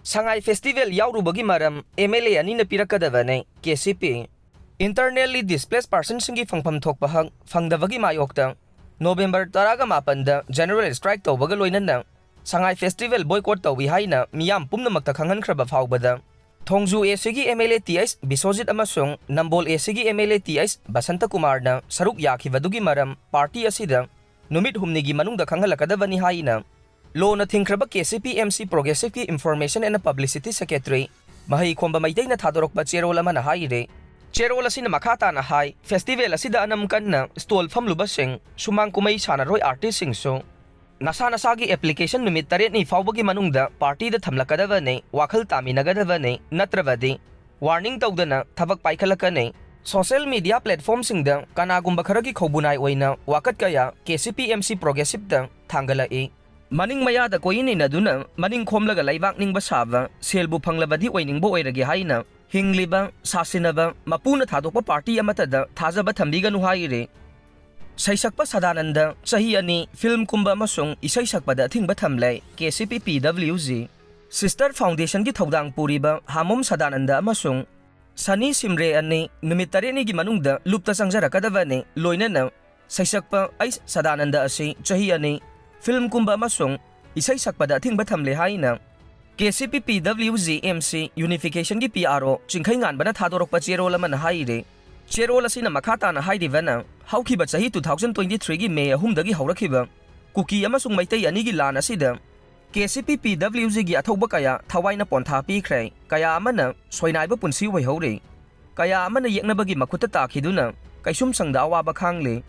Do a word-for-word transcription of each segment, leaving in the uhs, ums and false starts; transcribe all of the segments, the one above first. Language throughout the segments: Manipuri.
ꯁꯉꯥꯏ ꯐꯦꯁꯇꯤꯚꯦꯜ ꯌꯥꯎꯔꯨꯕꯒꯤ ꯃꯔꯝ ꯑꯦꯝ ꯑꯦꯜ ꯑꯦ ꯑꯅꯤꯅ ꯄꯤꯔꯛꯀꯗꯕꯅꯤ꯫ ꯀꯦ ꯁꯤ ꯄꯤ꯫ Internally displaced personꯁꯤꯡꯒꯤ ꯐꯪꯐꯝ ꯊꯣꯛꯄ ꯍꯛ ꯐꯪꯗꯕꯒꯤ ꯃꯥꯌꯣꯛꯇ ꯅꯣꯕꯦꯝꯕꯔ ꯇꯔꯥꯒ ꯃꯥꯄꯟꯗ general strike ꯇꯧꯕꯒ ꯂꯣꯏꯅꯅ ꯁꯉꯥꯏ ꯐꯦꯁꯇꯤꯚꯦꯜ ꯕꯣꯏꯀꯣꯠ ꯇꯧꯏ ꯍꯥꯏꯅ ꯃꯤꯌꯥꯝ ꯄꯨꯝꯅꯃꯛꯇ ꯈꯪꯍꯟꯈ꯭ꯔꯕ ꯐꯥꯎꯕꯗ, ꯊꯣꯡꯖꯨ ꯑꯦ ꯁꯤꯒꯤ M L A T H Biswajit ꯑꯃꯁꯨꯡ ꯅꯝꯕꯣꯜ ꯑꯦ ꯁꯤꯒꯤ M L A T H Basanta ꯀꯨꯃꯥꯔꯅ ꯁꯔꯨꯛ ꯌꯥꯈꯤꯕꯗꯨꯒꯤ ꯃꯔꯝ ꯄꯥꯔꯇꯤ ꯑꯁꯤꯗ ꯅꯨꯃꯤꯠ ꯍꯨꯝꯅꯤꯒꯤ ꯃꯅꯨꯡꯗ ꯈꯪꯍꯜꯂꯛꯀꯗꯕꯅꯤ ꯍꯥꯏꯅ ꯂꯣꯅ ꯊꯤꯡꯈ꯭ꯔꯕ K C P M C Progressiveꯀꯤ Information and Publicity Secretary ꯃꯍꯩꯈꯣꯝꯕ ꯃꯩꯇꯩꯅ ꯊꯥꯗꯣꯔꯛꯄ ꯆꯦꯔꯣꯜ ꯑꯃꯅ ꯍꯥꯏꯔꯤ꯫ ꯆꯦꯔꯣꯜ ꯑꯁꯤꯅ ꯃꯈꯥ ꯇꯥꯅ ꯍꯥꯏ, ꯐꯦꯁꯇꯤꯚꯦꯜ ꯑꯁꯤꯗ ꯑꯅꯝ ꯀꯟꯅ ꯁ꯭ꯇꯣꯜ ꯐꯝꯂꯨꯕꯁꯤꯡ, ꯁꯨꯃꯥꯡ ꯀꯨꯝꯍꯩ ꯁꯥꯟꯅꯔꯣꯏ ꯑꯥꯔꯇꯤꯁꯁꯤꯡꯁꯨ ꯅꯁꯥ ꯅꯁꯥꯒꯤ ꯑꯦꯄ꯭ꯂꯤꯀꯦꯁꯟ ꯅꯨꯃꯤꯠ ꯇꯔꯦꯠꯅꯤ ꯐꯥꯎꯕꯒꯤ ꯃꯅꯨꯡꯗ ꯄꯥꯔꯇꯤꯗ ꯊꯝꯂꯛꯀꯗꯕꯅꯤ, ꯋꯥꯈꯜ ꯇꯥꯃꯤꯟꯅꯒꯗꯕꯅꯤ, ꯅꯠꯇ꯭ꯔꯕꯗꯤ ꯋꯥꯔꯅꯤꯡ ꯇꯧꯗꯅ ꯊꯕꯛ ꯄꯥꯏꯈꯠꯂꯛꯀꯅꯤ꯫ ꯁꯣꯁꯦꯜ ꯃꯤꯗꯤꯌꯥ ꯄ꯭ꯂꯦꯠꯐꯣꯝꯁꯤꯡꯗ ꯀꯅꯥꯒꯨꯝꯕ ꯈꯔꯒꯤ ꯈꯧꯕꯨꯅꯥꯏ ꯑꯣꯏꯅ ꯋꯥꯀꯠ ꯀꯌꯥ K C P M C Progressiveꯇ ꯊꯥꯡꯒꯠꯂꯛꯏ꯫ ꯃꯅꯤꯡ ꯃꯌꯥꯗ ꯀꯣꯏꯏꯟ ꯏꯟꯅꯗꯨꯅ ꯃꯅꯤꯡ ꯈꯣꯝꯂꯒ ꯂꯩꯕꯥꯛ ꯅꯤꯡꯕ ꯁꯥꯕ, ꯁꯦꯜꯕꯨ ꯐꯪꯂꯕꯗꯤ ꯑꯣꯏꯅꯤꯡꯕ ꯑꯣꯏꯔꯒꯦ ꯍꯥꯏꯅ ꯍꯤꯡꯂꯤꯕ, ꯁꯥꯁꯤꯟꯅꯕ, ꯃꯄꯨꯅ ꯊꯥꯗꯣꯛꯄ ꯄꯥꯔꯇꯤ ꯑꯃꯠꯇꯗ ꯊꯥꯖꯕ ꯊꯝꯕꯤꯒꯅꯨ ꯍꯥꯏꯔꯤ꯫ ꯁꯩꯁꯛꯄ ꯁꯗꯥꯅꯟꯗ, ꯆꯍꯤ ꯑꯅꯤ, ꯐꯤꯜꯝ ꯀꯨꯝꯕ ꯑꯃꯁꯨꯡ ꯏꯁꯩ ꯁꯛꯄꯗ ꯑꯊꯤꯡꯕ ꯊꯝꯂꯦ, ꯀꯦ ꯁꯤ ꯄꯤ ꯄꯤ ꯗꯕ꯭ꯂꯤꯎ ꯖꯤ꯫ ꯁꯤꯁꯇꯔ ꯐꯥꯎꯟꯗꯦꯁꯟꯒꯤ ꯊꯧꯗꯥꯡ ꯄꯨꯔꯤꯕ ꯍꯥꯃꯣꯝ ꯁꯗꯥꯅꯟꯗ ꯑꯃꯁꯨꯡ ꯁꯅꯤ ꯁꯤꯝꯔꯦ ꯑꯅꯤ ꯅꯨꯃꯤꯠ ꯇꯔꯦꯠꯅꯤꯒꯤ ꯃꯅꯨꯡꯗ ꯂꯨꯞꯇ ꯆꯪꯖꯔꯛꯀꯗꯕꯅꯤ, ꯂꯣꯏꯅꯅ ꯁꯩꯁꯛꯄ ꯑꯩꯆ ꯁꯗꯥꯅꯟꯗ ꯑꯁꯤ ꯆꯍꯤ ꯑꯅꯤ, ꯐꯤꯜꯝ ꯀꯨꯝꯕ ꯑꯃꯁꯨꯡ ꯏꯁꯩ ꯁꯛꯄꯗ ꯑꯊꯤꯡꯕ ꯊꯝꯂꯦ ꯍꯥꯏꯅ ꯀꯦ ꯁꯤ ꯄꯤ ꯄꯤ W G M C ꯌꯨꯅꯤꯐꯤꯀꯦꯁꯟꯒꯤ P R ꯑꯣ ꯆꯤꯡꯈꯩ ꯉꯥꯟꯕꯅ ꯊꯥꯗꯣꯔꯛꯄ ꯆꯦꯔꯣꯜ ꯑꯃꯅ ꯍꯥꯏꯔꯤ꯫ ꯆꯦꯔꯣꯜ ꯑꯁꯤꯅ ꯃꯈꯥ ꯇꯥꯅ ꯍꯥꯏꯔꯤꯕꯅ, ꯍꯧꯈꯤꯕ ꯆꯍꯤ two thousand twenty threeꯒꯤ ꯃꯦ ꯑꯍꯨꯝꯗꯒꯤ ꯍꯧꯔꯛꯈꯤꯕ ꯀꯨꯀꯤ ꯑꯃꯁꯨꯡ ꯃꯩꯇꯩ ꯑꯅꯤꯒꯤ ꯂꯥꯟ ꯑꯁꯤꯗ ꯀꯦ ꯁꯤ ꯄꯤ ꯄꯤ ꯗꯕ꯭ꯂꯤꯎ ꯖꯤꯒꯤ ꯑꯊꯧꯕ ꯀꯌꯥ ꯊꯋꯥꯏꯅ ꯄꯣꯟꯊꯥ ꯄꯤꯈ꯭ꯔꯦ, ꯀꯌꯥ ꯑꯃꯅ ꯁꯣꯏꯅꯥꯏꯕ ꯄꯨꯟꯁꯤ ꯑꯣꯏꯍꯧꯔꯤ, ꯀꯌꯥ ꯑꯃꯅ ꯌꯦꯛꯅꯕꯒꯤ ꯃꯈꯨꯠꯇ ꯇꯥꯈꯤꯗꯨꯅ ꯀꯩꯁꯨꯝꯁꯪꯗ ꯑꯋꯥꯕ ꯈꯥꯡꯂꯤ꯫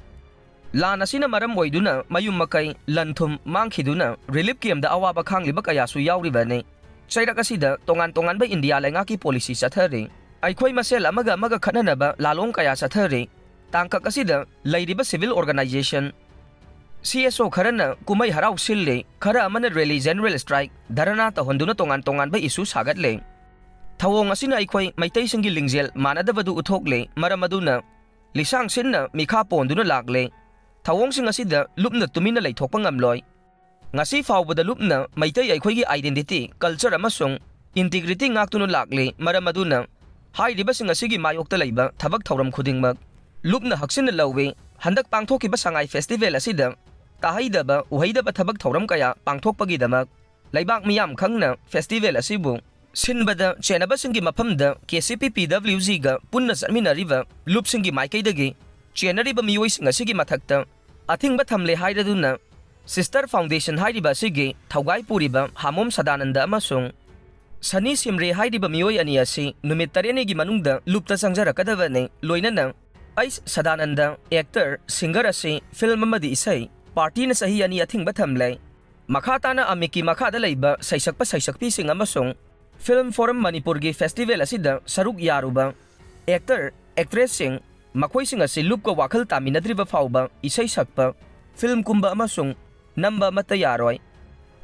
ꯂꯥꯟ ꯑꯁꯤꯅ ꯃꯔꯝ ꯑꯣꯏꯗꯨꯅ ꯃꯌꯨꯝ ꯃꯀꯩ, ꯂꯟ ꯊꯨꯝ ꯃꯥꯡꯈꯤꯗꯨꯅ ꯔꯤꯂꯤꯐ ꯀꯦꯝꯗ ꯑꯋꯥꯕ ꯈꯥꯡꯂꯤꯕ ꯀꯌꯥꯁꯨ ꯌꯥꯎꯔꯤꯕꯅꯤ꯫ ꯆꯩꯔꯛ ꯑꯁꯤꯗ ꯇꯣꯉꯥꯟ ꯇꯣꯉꯥꯟꯕ ꯏꯟꯗꯤꯌꯥ ꯂꯩꯉꯥꯛꯀꯤ ꯄꯣꯂꯤꯁꯤ ꯆꯠꯊꯔꯤ꯫ ꯑꯩꯈꯣꯏ ꯃꯁꯦꯜ ꯑꯃꯒ ꯑꯃꯒ ꯈꯠꯅꯅꯕ ꯂꯥꯂꯣꯡ ꯀꯌꯥ ꯆꯠꯊꯔꯤ꯫ ꯇꯥꯡꯀꯛ ꯑꯁꯤꯗ ꯂꯩꯔꯤꯕ ꯁꯤꯚꯤꯜ ꯑꯣꯔꯒꯅꯥꯏꯖꯦꯁꯟ, ꯁꯤ ꯑꯦꯁ ꯑꯣ ꯈꯔꯅ ꯀꯨꯝꯍꯩ ꯍꯔꯥꯎ ꯁꯤꯜꯂꯤ, ꯈꯔ ꯑꯃꯅ ꯔꯦꯂꯤ, ꯖꯦꯅꯔꯦꯜ ꯁ꯭ꯇ꯭ꯔꯥꯏꯛ, ꯙꯔꯅꯥ ꯇꯧꯍꯟꯗꯨꯅ ꯇꯣꯉꯥꯟ ꯇꯣꯉꯥꯟꯕ ꯏꯁꯨ ꯁꯥꯒꯠꯂꯦ꯫ ꯊꯧꯑꯣꯡ ꯑꯁꯤꯅ ꯑꯩꯈꯣꯏ ꯃꯩꯇꯩꯁꯤꯡꯒꯤ ꯂꯤꯡꯖꯦꯜ ꯃꯥꯟꯅꯗꯕꯗꯨ ꯎꯠꯊꯣꯛꯂꯦ, ꯃꯔꯝ ꯑꯗꯨꯅ ꯂꯤꯁꯥꯡ ꯁꯤꯟꯅ ꯃꯤꯈꯥ ꯄꯣꯟꯗꯨꯅ ꯂꯥꯛꯂꯦ꯫ ꯊꯧꯑꯣꯡꯁꯤꯡ ꯑꯁꯤꯗ ꯂꯨꯞꯅ ꯇꯨꯃꯤꯟꯅ ꯂꯩꯊꯣꯛꯄ ꯉꯝꯂꯣꯏ꯫ ꯉꯁꯤ ꯐꯥꯎꯕꯗ ꯂꯨꯞꯅ ꯃꯩꯇꯩ ꯑꯩꯈꯣꯏꯒꯤ identity, culture ꯑꯃꯁꯨꯡ integrity ꯉꯥꯛꯇꯨꯅ ꯂꯥꯛꯂꯤ꯫ ꯃꯔꯝ ꯑꯗꯨꯅ ꯍꯥꯏꯔꯤꯕꯁꯤꯡ ꯑꯁꯤꯒꯤ ꯃꯥꯌꯣꯛꯇ ꯂꯩꯕ ꯊꯕꯛ ꯊꯧꯔꯝ ꯈꯨꯗꯤꯡꯃꯛ ꯂꯨꯞꯅ ꯍꯛꯆꯤꯟꯅ ꯂꯧꯏ꯫ ꯍꯟꯗꯛ ꯄꯥꯡꯊꯣꯛꯈꯤꯕ ꯁꯉꯥꯏ festival ꯑꯁꯤꯗ ꯇꯥꯍꯩꯗꯕ ꯎꯍꯩꯗꯕ ꯊꯕꯛ ꯊꯧꯔꯝ ꯀꯌꯥ ꯄꯥꯡꯊꯣꯛꯄꯒꯤꯗꯃꯛ ꯂꯩꯕꯥꯛ ꯃꯤꯌꯥꯝ ꯈꯪꯅ festival ꯑꯁꯤꯕꯨ ꯁꯤꯟꯕꯗ ꯆꯦꯟꯅꯕꯁꯤꯡꯒꯤ ꯃꯐꯝꯗ K C P P W G ꯒ ꯄꯨꯟꯅ ꯆꯠꯃꯤꯟꯅꯔꯤꯕ ꯂꯨꯞꯁꯤꯡꯒꯤ ꯃꯥꯏꯀꯩꯗꯒꯤ ꯆꯦꯟꯅꯔꯤꯕ ꯃꯤꯑꯣꯏꯁꯤꯡ ꯑꯁꯤꯒꯤ ꯃꯊꯛꯇ ꯑꯊꯤꯡꯕ ꯊꯝꯂꯦ ꯍꯥꯏꯔꯗꯨꯅ Sister Foundation ꯍꯥꯏꯔꯤꯕ ꯑꯁꯤꯒꯤ ꯊꯧꯒꯥꯏ ꯄꯨꯔꯤꯕ ꯍꯥꯃꯣꯝ ꯁꯗꯥꯅꯟꯗ ꯑꯃꯁꯨꯡ ꯁꯅꯤ ꯁꯤꯝꯔꯦ ꯍꯥꯏꯔꯤꯕ ꯃꯤꯑꯣꯏ ꯑꯅꯤ ꯑꯁꯤ ꯅꯨꯃꯤꯠ ꯇꯔꯦꯠꯅꯤꯒꯤ ꯃꯅꯨꯡꯗ ꯂꯨꯞꯇ ꯆꯪꯖꯔꯛꯀꯗꯕꯅꯤ꯫ ꯂꯣꯏꯅꯅ ꯑꯩꯁ ꯁꯗꯥꯅꯟꯗ, actor, singer ꯑꯁꯤ film ꯑꯃꯗꯤ ꯏꯁꯩ party ꯅ ꯆꯍꯤ ꯑꯅꯤ ꯑꯊꯤꯡꯕ ꯊꯝꯂꯦ꯫ ꯃꯈꯥ ꯇꯥꯅ ꯑꯃꯤꯛꯀꯤ ꯃꯈꯥꯗ ꯂꯩꯕ ꯁꯩꯁꯛꯄ ꯁꯩꯁꯛꯄꯤꯁꯤꯡ ꯑꯃꯁꯨꯡ Film Forum ꯃꯅꯤꯄꯨꯔꯒꯤ festival ꯑꯁꯤꯗ ꯁꯔꯨꯛ ꯌꯥꯔꯨꯕ actor, actress ꯁꯤꯡ, ꯃꯈꯣꯏꯁꯤꯡ ꯑꯁꯤ ꯂꯨꯞꯀ ꯋꯥꯈꯜ ꯇꯥꯃꯤꯟꯅꯗ꯭ꯔꯤꯕ ꯐꯥꯎꯕ ꯏꯁꯩ ꯁꯛꯄ, film ꯀꯨꯝꯕ ꯑꯃꯁꯨꯡ ꯅꯝꯕ ꯑꯃꯠꯇ ꯌꯥꯔꯣꯏ꯫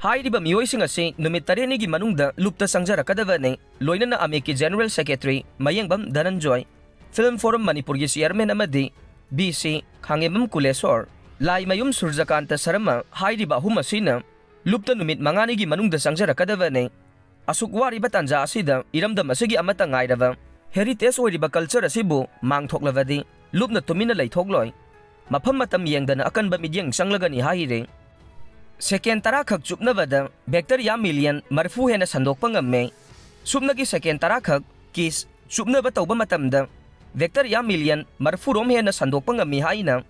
ꯍꯥꯏꯔꯤꯕ ꯃꯤꯑꯣꯏꯁꯤꯡ ꯑꯁꯤ ꯅꯨꯃꯤꯠ ꯇꯔꯦꯠꯅꯤꯒꯤ ꯃꯅꯨꯡꯗ ꯂꯨꯞꯇ ꯆꯪꯖꯔꯛꯀꯗꯕꯅꯤ꯫ ꯂꯣꯏꯅꯅ ꯑꯃꯤꯛꯀꯤ General Secretary ꯃꯌꯦꯡꯕꯝ ꯙꯅꯟꯖꯣꯏ, Film Forum ꯃꯅꯤꯄꯨꯔꯒꯤ chairman ꯑꯃꯗꯤ V C ꯈꯥꯉꯦꯝꯕꯝ ꯀꯨꯂꯦꯁꯣꯔ, ꯂꯥꯏꯃꯌꯨꯝ ꯁꯨꯔꯖꯀꯥꯟꯇ ꯁꯔꯃ ꯍꯥꯏꯔꯤꯕ ꯑꯍꯨꯝ ꯑꯁꯤꯅ ꯂꯨꯞꯇ ꯅꯨꯃꯤꯠ ꯃꯉꯥꯅꯤꯒꯤ ꯃꯅꯨꯡꯗ ꯆꯪꯖꯔꯛꯀꯗꯕꯅꯤ꯫ ꯑꯁꯨꯛ ꯋꯥꯔꯤꯕ ꯇꯥꯟꯖꯥ ꯑꯁꯤꯗ ꯏꯔꯝꯗꯝ ꯑꯁꯤꯒꯤ ꯑꯃꯠꯇ ꯉꯥꯏꯔꯕ heritage ꯑꯣꯏꯔꯤꯕ culture ꯑꯁꯤꯕꯨ ꯃꯥꯡꯊꯣꯛꯂꯕꯗꯤ ꯂꯨꯞꯅ ꯇꯨꯃꯤꯟꯅ ꯂꯩꯊꯣꯛꯂꯣꯏ꯫ ꯃꯐꯝ ꯃꯇꯝ ꯌꯦꯡꯗꯅ ꯑꯀꯟꯕ ꯃꯤꯠꯌꯦꯡ ꯆꯪꯂꯒꯅꯤ ꯍꯥꯏꯔꯤ꯫ Second ꯇꯔꯥ ꯈꯛ ꯆꯨꯞꯅꯕꯗ bacteria million ꯃꯔꯤꯐꯨ ꯍꯦꯟꯅ ꯁꯟꯗꯣꯛꯄ ꯉꯝꯃꯦ꯫ ꯁꯨꯞꯅꯒꯤ second ꯇꯔꯥ ꯈꯛ kiss ꯆꯨꯞꯅꯕ ꯇꯧꯕ ꯃꯇꯝꯗ bacteria million ꯃꯔꯤꯐꯨ ꯔꯣꯝ ꯍꯦꯟꯅ ꯁꯟꯗꯣꯛꯄ ꯉꯝꯃꯤ ꯍꯥꯏꯅ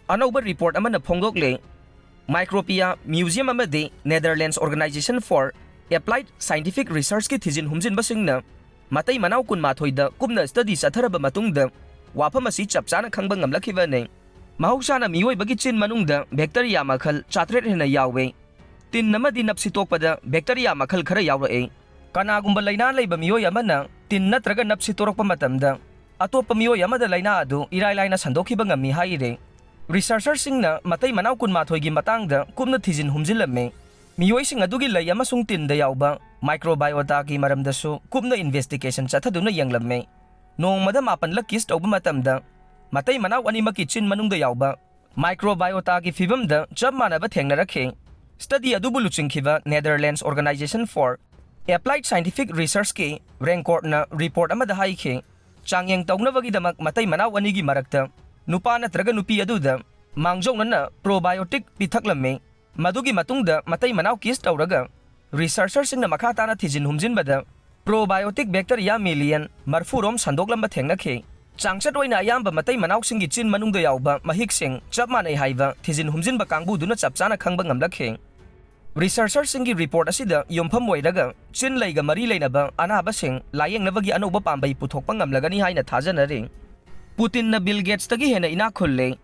ꯑꯅꯧꯕ report ꯑꯃꯅ ꯐꯣꯡꯗꯣꯛꯂꯦ꯫ Micropia Museum ꯑꯃꯗꯤ Netherlands Organization for Applied Scientific Research ꯀꯤ ꯊꯤꯖꯤꯟ ꯍꯨꯝꯖꯤꯟꯕꯁꯤꯡꯅ ꯃꯇꯩ ꯃꯅꯥꯎ ꯀꯨꯟꯃꯥꯊꯣꯏꯗ ꯀꯨꯞꯅ study ꯆꯠꯊꯔꯕ ꯃꯇꯨꯡꯗ ꯋꯥꯐꯝ ꯑꯁꯤ ꯆꯞ ꯆꯥꯅ ꯈꯪꯕ ꯉꯝꯂꯛꯈꯤꯕꯅꯤ꯫ ꯃꯍꯧꯁꯥꯅ ꯃꯤꯑꯣꯏꯕꯒꯤ ꯆꯤꯟ ꯃꯅꯨꯡꯗ bacteria ꯃꯈꯜ ꯆꯥꯇ꯭ꯔꯦꯠ ꯍꯦꯟꯅ ꯌꯥꯎꯋꯦ꯫ ꯇꯤꯟ ꯑꯃꯗꯤ ꯅꯞꯁꯤ ꯇꯣꯛꯄꯗ bacteria ꯃꯈꯜ ꯈꯔ ꯌꯥꯎꯔꯛꯏ꯫ ꯀꯅꯥꯒꯨꯝꯕ ꯂꯩꯅꯥ ꯂꯩꯕ ꯃꯤꯑꯣꯏ ꯑꯃꯅ ꯇꯤꯟ ꯅꯠꯇ꯭ꯔꯒ ꯅꯞꯁꯤ ꯇꯣꯔꯛꯄ ꯃꯇꯝꯗ ꯑꯇꯣꯞꯄ ꯃꯤꯑꯣꯏ ꯑꯃꯗ ꯂꯩꯅꯥ ꯑꯗꯨ ꯏꯔꯥꯏ ꯂꯥꯏꯅ ꯁꯟꯗꯣꯛꯈꯤꯕ ꯉꯝꯃꯤ ꯍꯥꯏꯔꯤ꯫ Researcher ꯁꯤꯡꯅ ꯃꯇꯩ ꯃꯅꯥꯎ ꯀꯨꯟꯃꯥꯊꯣꯏꯒꯤ ꯃꯇꯥꯡꯗ ꯀꯨꯞꯅ ꯊꯤꯖꯤꯟ ꯍꯨꯝꯖꯤꯜꯂꯝꯃꯤ꯫ ꯃꯤꯑꯣꯏꯁꯤꯡ ꯑꯗꯨꯒꯤ ꯂꯩ ꯑꯃꯁꯨꯡ ꯇꯤꯟꯗ ꯌꯥꯎꯕ microbiota ꯒꯤ ꯃꯔꯝꯗꯁꯨ ꯀꯨꯞꯅ investigation ꯆꯠꯊꯗꯨꯅ ꯌꯦꯡꯂꯝꯃꯤ꯫ ꯅꯣꯡꯃꯗ ꯃꯥꯄꯟꯂꯛ kiss ꯇꯧꯕ ꯃꯇꯝꯗ ꯃꯇꯩ ꯃꯅꯥꯎ ꯑꯅꯤꯃꯛꯀꯤ ꯆꯤꯟ ꯃꯅꯨꯡꯗ ꯌꯥꯎꯕ microbiota ꯒꯤ ꯐꯤꯕꯝꯗ ꯆꯞ ꯃꯥꯟꯅꯕ ꯊꯦꯡꯅꯔꯛꯈꯤ꯫ Study ꯑꯗꯨꯕꯨ ꯂꯨꯆꯤꯡꯈꯤꯕ Netherlands Organization for Applied Scientific Researchꯀꯤ ꯔꯦꯡꯀꯣꯔꯠꯅ ꯔꯤꯄꯣꯔꯠ ꯑꯃꯗ ꯍꯥꯏꯈꯤ, ꯆꯥꯡꯌꯦꯡ ꯇꯧꯅꯕꯒꯤꯗꯃꯛ ꯃꯇꯩ ꯃꯅꯥꯎ ꯑꯅꯤꯒꯤ ꯃꯔꯛꯇ ꯅꯨꯄꯥ ꯅꯠꯇ꯭ꯔꯒ ꯅꯨꯄꯤ ꯑꯗꯨꯗ ꯃꯥꯡꯖꯧꯅꯅ ꯄ꯭ꯔꯣꯕꯥꯏꯑꯣꯇꯤꯛ ꯄꯤꯊꯛꯂꯝꯃꯤ꯫ ꯃꯗꯨꯒꯤ ꯃꯇꯨꯡꯗ ꯃꯇꯩ ꯃꯅꯥꯎ ꯀꯤꯁ ꯇꯧꯔꯒ ꯔꯤꯁꯔꯆꯔꯁꯤꯡꯅ ꯃꯈꯥ ꯇꯥꯅ ꯊꯤꯖꯤꯟ ꯍꯨꯝꯖꯤꯟꯕꯗ ꯄ꯭ꯔꯣꯕꯥꯏꯑꯣꯇꯤꯛ ꯕꯦꯛꯇꯔꯤꯌꯥ ꯃꯤꯂꯤꯌꯟ ꯃꯔꯐꯨ ꯔꯣꯝ ꯁꯟꯗꯣꯛꯂꯝꯕ ꯊꯦꯡꯅꯈꯤ꯫ ꯆꯥꯡꯆꯠ ꯑꯣꯏꯅ ꯑꯌꯥꯝꯕ ꯃꯇꯩ ꯃꯅꯥꯎꯁꯤꯡꯒꯤ ꯆꯤꯟ ꯃꯅꯨꯡꯗ ꯌꯥꯎꯕ ꯃꯍꯤꯛꯁꯤꯡ ꯆꯞ ꯃꯥꯟꯅꯩ ꯍꯥꯏꯕ ꯊꯤꯖꯤꯟ ꯍꯨꯝꯖꯤꯟꯕ ꯀꯥꯡꯕꯨꯗꯨꯅ ꯆꯞ ꯆꯥꯅ ꯈꯪꯕ ꯉꯝꯂꯛꯈꯤ꯫ ꯔꯤꯁꯔꯆꯔꯁꯤꯡꯒꯤ ꯔꯤꯄꯣꯔꯠ ꯑꯁꯤꯗ ꯌꯨꯝꯐꯝ ꯑꯣꯏꯔꯒ ꯆꯤꯟ ꯂꯩꯒ ꯃꯔꯤ ꯂꯩꯅꯕ ꯑꯅꯥꯕꯁꯤꯡ ꯂꯥꯌꯦꯡꯅꯕꯒꯤ ꯑꯅꯧꯕ ꯄꯥꯝꯕꯩ ꯄꯨꯊꯣꯛꯄ ꯉꯝꯂꯒꯅꯤ ꯍꯥꯏꯅ ꯊꯥꯖꯅꯔꯤ꯫ ꯄꯨꯇꯤꯟꯅ ꯕꯤꯜ ꯒꯦꯠꯁꯇꯒꯤ ꯍꯦꯟꯅ ꯏꯅꯥꯛ ꯈꯨꯜꯂꯦ꯫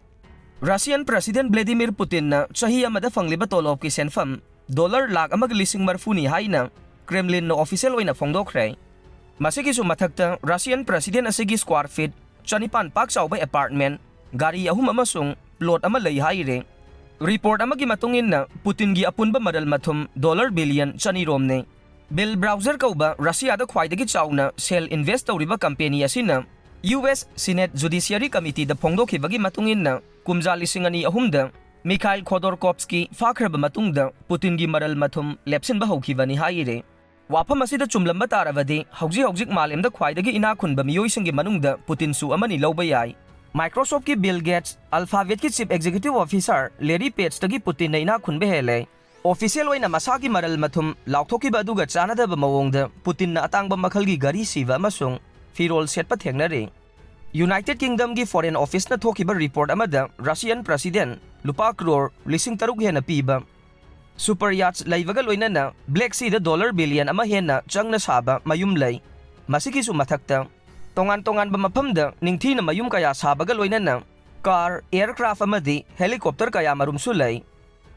ꯔꯁꯤꯌꯟ ꯄ꯭ꯔꯁꯤꯗꯦꯟ ꯚ꯭ꯂꯦꯗꯤꯃꯤꯔ ꯄꯨꯇꯤꯟꯅ ꯆꯍꯤ ꯑꯃꯗ ꯐꯪꯂꯤꯕ ꯇꯣꯂꯣꯞꯀꯤ ꯁꯦꯟꯐꯝ ꯗꯣꯂꯔ ꯂꯥꯈ ꯑꯃꯒ ꯂꯤꯁꯤꯡ ꯃꯔꯐꯨꯅꯤ ꯍꯥꯏꯅ ꯀ꯭ꯔꯦꯝꯂꯤꯟꯅ ꯑꯣꯐꯤꯁꯤꯌꯦꯜ ꯑꯣꯏꯅ ꯐꯣꯡꯗꯣꯛꯈ꯭ꯔꯦ꯫ ꯃꯁꯤꯒꯤꯁꯨ ꯃꯊꯛꯇ, ꯔꯁꯤꯌꯟ ꯄ꯭ꯔꯁꯤꯗꯦꯟ ꯑꯁꯤꯒꯤ ꯁ꯭ꯀ꯭ꯋꯥꯔ ꯐꯤꯠ ꯆꯅꯤꯄꯥꯟ ꯄꯥꯛ ꯆꯥꯎꯕ ꯑꯦꯄꯥꯔꯠꯃꯦꯟ, ꯒꯥꯔꯤ ꯑꯍꯨꯝ ꯑꯃꯁꯨꯡ ꯄ꯭ꯂꯣꯠ ꯑꯃ ꯂꯩ ꯍꯥꯏꯔꯦ꯫ ꯔꯤꯄꯣꯔꯠ ꯑꯃꯒꯤ ꯃꯇꯨꯡ ꯏꯟꯅ, ꯄꯨꯇꯤꯟꯒꯤ ꯑꯄꯨꯟꯕ ꯃꯔꯜ ꯃꯊꯨꯝ ꯗꯣꯂꯔ ꯕꯤꯂꯤꯌꯟ ꯆꯅꯤ ꯔꯣꯝꯅꯤ꯫ ꯕꯤꯜ ꯕ꯭ꯔꯥꯎꯖꯔ ꯀꯧꯕ ꯔꯁꯤꯌꯥꯗ ꯈ꯭ꯋꯥꯏꯗꯒꯤ ꯆꯥꯎꯅ ꯁꯦꯜ ꯏꯟꯚꯦꯁ꯭ꯠ ꯇꯧꯔꯤꯕ ꯀꯝꯄꯦꯅꯤ ꯑꯁꯤꯅ ꯌꯨ ꯑꯦꯁ Senate Judiciary Committeeꯗ ꯐꯣꯡꯗꯣꯛꯈꯤꯕꯒꯤ ꯃꯇꯨꯡ ꯏꯟꯅ, ꯀꯨꯝꯖꯥ ꯂꯤꯁꯤꯡ ꯑꯅꯤ ꯑꯍꯨꯝꯗ ꯃꯤꯈꯥꯏꯜ ꯈꯣꯗꯣꯔꯀꯣꯚꯁꯀꯤ ꯐꯥꯈ꯭ꯔꯕ ꯃꯇꯨꯡꯗ ꯄꯨꯇꯤꯟꯒꯤ ꯃꯔꯜ ꯃꯊꯨꯝ ꯂꯦꯞꯁꯤꯟꯕ ꯍꯧꯈꯤꯕꯅꯤ ꯍꯥꯏꯔꯦ꯫ ꯋꯥꯐꯝ ꯑꯁꯤꯗ ꯆꯨꯝꯂꯝꯕ ꯇꯥꯔꯕꯗꯤ, ꯍꯧꯖꯤꯛ ꯍꯧꯖꯤꯛ ꯃꯥꯂꯦꯝꯗ ꯈ꯭ꯋꯥꯏꯗꯒꯤ ꯏꯅꯥꯛ ꯈꯨꯟꯕ ꯃꯤꯑꯣꯏꯁꯤꯡꯒꯤ ꯃꯅꯨꯡꯗ ꯄꯨꯇꯤꯟꯁꯨ ꯑꯃꯅꯤ ꯂꯧꯕ ꯌꯥꯏ꯫ Microsoftꯀꯤ ꯕꯤꯜ ꯒꯦꯠꯁ, Alphabetꯀꯤ Chief Executive Officer Larry Pageꯇꯒꯤ ꯄꯨꯇꯤꯟꯅ ꯏꯅꯥꯛ ꯈꯨꯟꯕ ꯍꯦꯜꯂꯦ꯫ ꯑꯣꯐꯤꯁꯤꯌꯦꯜ ꯑꯣꯏꯅ ꯃꯁꯥꯒꯤ ꯃꯔꯜ ꯃꯊꯨꯝ ꯂꯥꯎꯊꯣꯛꯈꯤꯕ ꯑꯗꯨꯒ ꯆꯥꯟꯅꯗꯕ ꯃꯑꯣꯡꯗ ꯄꯨꯇꯤꯟꯅ ꯑꯇꯥꯡꯕ ꯃꯈꯜꯒꯤ ꯘꯔꯤ ꯁꯤꯕ ꯑꯃꯁꯨꯡ ꯐꯤꯔꯣꯜ ꯁꯦꯠꯄ ꯊꯦꯡꯅꯔꯤ꯫ ꯌꯨꯅꯥꯏꯇꯦꯗ ꯀꯤꯡꯗꯝꯒꯤ ꯐꯣꯔꯦꯟ ꯑꯣꯐꯤꯁꯅ ꯊꯣꯛꯈꯤꯕ ꯔꯤꯄꯣꯔꯠ ꯑꯃꯗ ꯔꯁꯤꯌꯟ ꯄ꯭ꯔꯁꯤꯗꯦꯟ ꯂꯨꯄꯥ ꯀ꯭ꯔꯣꯔ ꯂꯤꯁꯤꯡ ꯇꯔꯨꯛ ꯍꯦꯟꯅ ꯄꯤꯕ ꯁꯨꯄꯔ ꯌꯥꯠꯁ ꯂꯩꯕꯒ ꯂꯣꯏꯅꯅ ꯕ꯭ꯂꯦꯛ ꯁꯤꯗ ꯗꯣꯂꯔ ꯕꯤꯂꯤꯌꯟ ꯑꯃ ꯍꯦꯟꯅ ꯆꯪꯅ ꯁꯥꯕ ꯃꯌꯨꯝ ꯂꯩ꯫ ꯃꯁꯤꯒꯤꯁꯨ ꯃꯊꯛꯇ, ꯇꯣꯉꯥꯟ ꯇꯣꯉꯥꯟꯕ ꯃꯐꯝꯗ ꯅꯤꯡꯊꯤꯅ ꯃꯌꯨꯝ ꯀꯌꯥ ꯁꯥꯕꯒ ꯂꯣꯏꯅꯅ ꯀꯥꯔ, ꯑꯦꯌꯔꯀ꯭ꯔꯥꯐ ꯑꯃꯗꯤ ꯍꯦꯂꯤꯀꯣꯞꯇꯔ ꯀꯌꯥ ꯃꯔꯨꯝꯁꯨ ꯂꯩ꯫